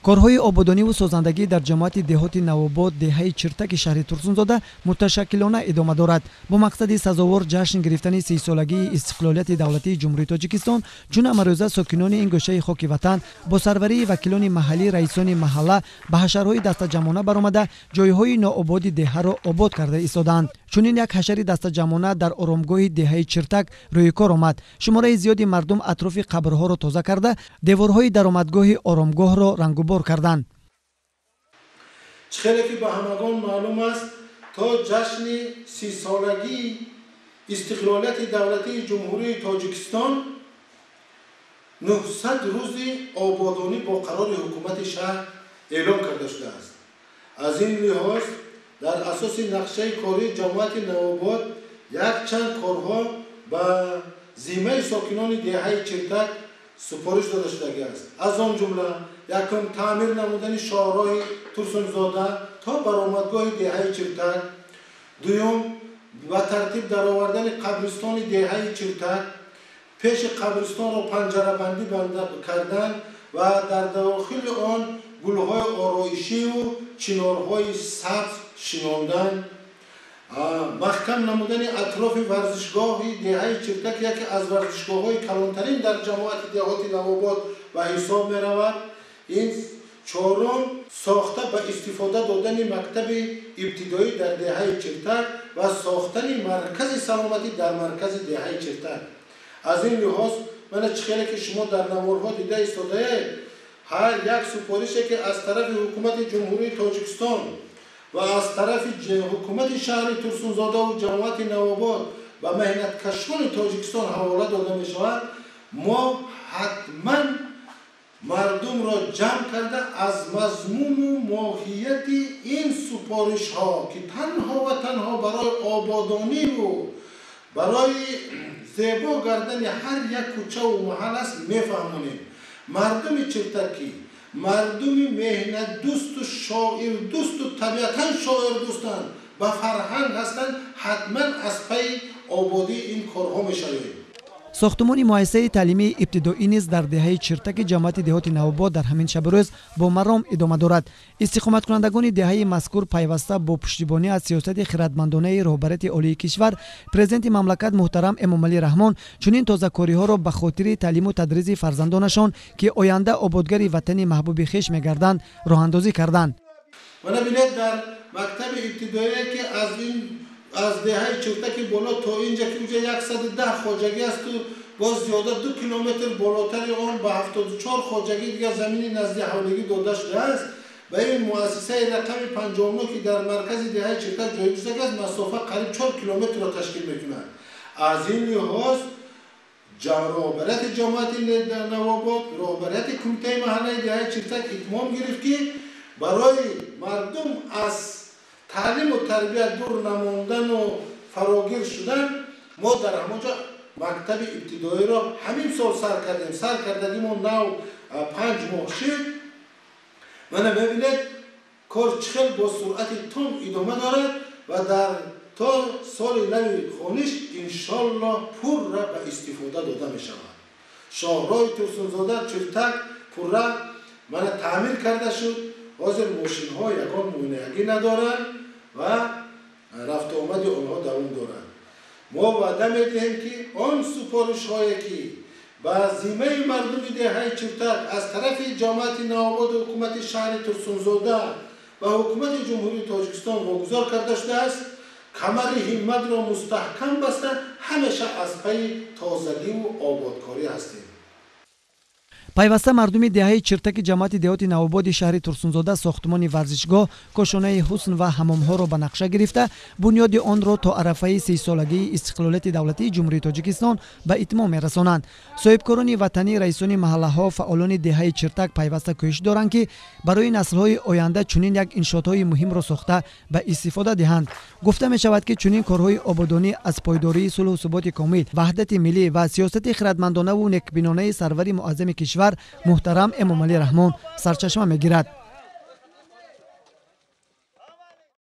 Корҳои ободониву созандагӣ дар ҷамоати деҳоти Навобод, деҳаи Чиртаки шаҳри Турсунзода муташаккилона идома дорад. Бо мақсади сазовор ҷашн гирифтани 30-солагии истиқлолияти давлатии Ҷумҳурии Тоҷикистон, чун амарӯза сокинони ин гӯшаи хоки ватан бо сарварии вакилони маҳаллӣ, раисони маҳалла ба ҳашарҳои дастаҷамъона баромада, ҷойҳои ноободи деҳаро обод карда истодаанд. Чунин як ҳашари дастаҷамъона дар оромгоҳи деҳаи Чиртак рӯи кор омад. Шумораи зиёди мардум атрофи қабрҳоро тоза карда, деворҳои даромадгоҳи оромгоҳро рангубор карданд. Чӣ хеле ки ба ҳамагон маълум аст, то ҷашни 30-солагии истиқлолияти давлатии Ҷумҳурии Тоҷикистон 900 рӯзи ободонӣ бо қарори ҳукумати шаҳр эълон карда шудааст. Аз ин лиҳоз дар асоси нақшаи кории ҷамоати Навобод якчанд корҳо ба зиммаи сокинони деҳаи Чиртак супориш дода шудагиаст. Аз он ҷумла якум, таъмир намудани шоҳроҳи Турсунзода то баромадгоҳи деҳаи Чиртак, дуюм, ба тартиб даровардани қабристони деҳаи Чиртак, пеши қабристонро панҷарабандӣ кардан ва дар дохили он гулҳои ороишиву чинорҳои сабз шинондан, маҳкам намудани атрофи варзишгоҳи деҳаи Чиртак, яке аз варзишгоҳҳои калонтарин дар ҷамоати деҳоти Навобод ба ҳисоб меравад. Ин чорум, сохта ба истифода додани мактаби ибтидоӣ дар деҳаи Чиртак ва сохтани маркази саломатӣ дар маркази деҳаи Чиртак. Аз ин лиҳоз мана чӣ хеле ки шумо дар наворҳо дида истодаед, ҳар як супорише ки аз тарафи ҳукумати Ҷумҳурии Тоҷикистон ва аз тарафи ҳукумати шаҳри Турсунзодаву ҷамоати Навобод ба меҳнаткашони Тоҷикистон ҳавола дода мешавад, мо ҳатман мардумро ҷамъ карда аз мазмуну моҳияти ин супоришҳо, ки танҳо ва танҳо барои ободониву барои зебо гардани ҳар як кӯчаву маҳал аст, мефаҳмонем. Мардуми Чиртакӣ мардуми меҳнатдӯсту шоирдӯсту табиатан шоирдӯстанд, ба фарҳанг ҳастанд, ҳатман аз пайи ободии ин корҳо мешавем. Сохтумони муассисаи таълимии ибтидоӣ низ дар деҳаи Чиртаки ҷамоати деҳоти Навобод дар ҳамин шабу рӯз бо маром идома дорад. Истиқоматкунандагони деҳаи мазкур пайваста бо пуштибонӣ аз сиёсати хиратмандонаи роҳбарияти олии кишвар, президенти мамлакат муҳтарам Эмомалӣ Раҳмон, чунин тозакориҳоро ба хотири таълиму тадриси фарзандонашон, ки оянда ободгари ватани маҳбуби хеш мегарданд, роҳандозӣ карданд. Мана бинед, дар мактаби ибтидоие ки аз деҳаи Чиртаки боло то инҷа, ки уҷа 110 хоҷагӣ асту боз зиёда 2 километр болотари он ба 74 хоҷагӣ дигар замини назди ҳавлигӣ дода шудааст, ба ин муассисаи рақами 59, ки дар маркази деҳаи Чиртак ҷойгир шудааст, масофа қариб 4 километрро ташкил мекунад. Аз ин лиҳоз роҳбарияти ҷамоати Навобод, роҳбарияти кумитаи маҳаллаи деҳаи Чиртак итмом гирифт, ки барои мардум аз таълиму тарбия дур намондану фарогир шудан, мо дар ҳамон ҷо мактаби ибтидоиро ҳамин сол сар кардем. Сар кардагимо нав 5 моҳ шид. Мана мебинед, кор чӣ хел бо суръати том идома дорад ва дар то соли нави хониш иншоллоҳ пурра ба истифода дода мешавад. Шоҳроҳи Турсунзода Чиртак пурра мана таъмир карда шуд. Ҳозир мошинҳо ягон монеагӣ надоранд ва рафтуомади онҳо давом дорад. Мо ваъда медиҳем, ки он супоришҳое ки ба зиммаи мардуми деҳаи Чиртак аз тарафи ҷамоати Навободу ҳукумати шаҳри Турсунзода ва ҳукумати Ҷумҳурии Тоҷикистон вогузор карда шудааст, камари ҳимматро мустаҳкам баста, ҳамеша аз пайи тозагиву ободкорӣ ҳастем. Пайваста мардуми деҳаи Чиртаки ҷамоати деҳоти Навободи шаҳри Турсунзода сохтумони варзишгоҳ, кошонаи ҳусн ва ҳамомҳоро ба нақша гирифта, бунёди онро то арафаи 30-солагии истиқлолияти давлатии Ҷумҳурии Тоҷикистон ба итмом мерасонанд. Соҳибкорони ватанӣ, раисони маҳаллаҳо, фаъолони деҳаи Чиртак пайваста кӯшиш доранд, ки барои наслҳои оянда чунин як иншоотҳои муҳимро сохта ба истифода диҳанд. Гуфта мешавад, ки чунин корҳои ободонӣ аз пойдории сулҳу суботи комил, ваҳдати миллӣ ва сиёсати хиратмандонаву некбинонаи сарвари муаззами кишвар муҳтарам Эмомалӣ Раҳмон сарчашма мегирад.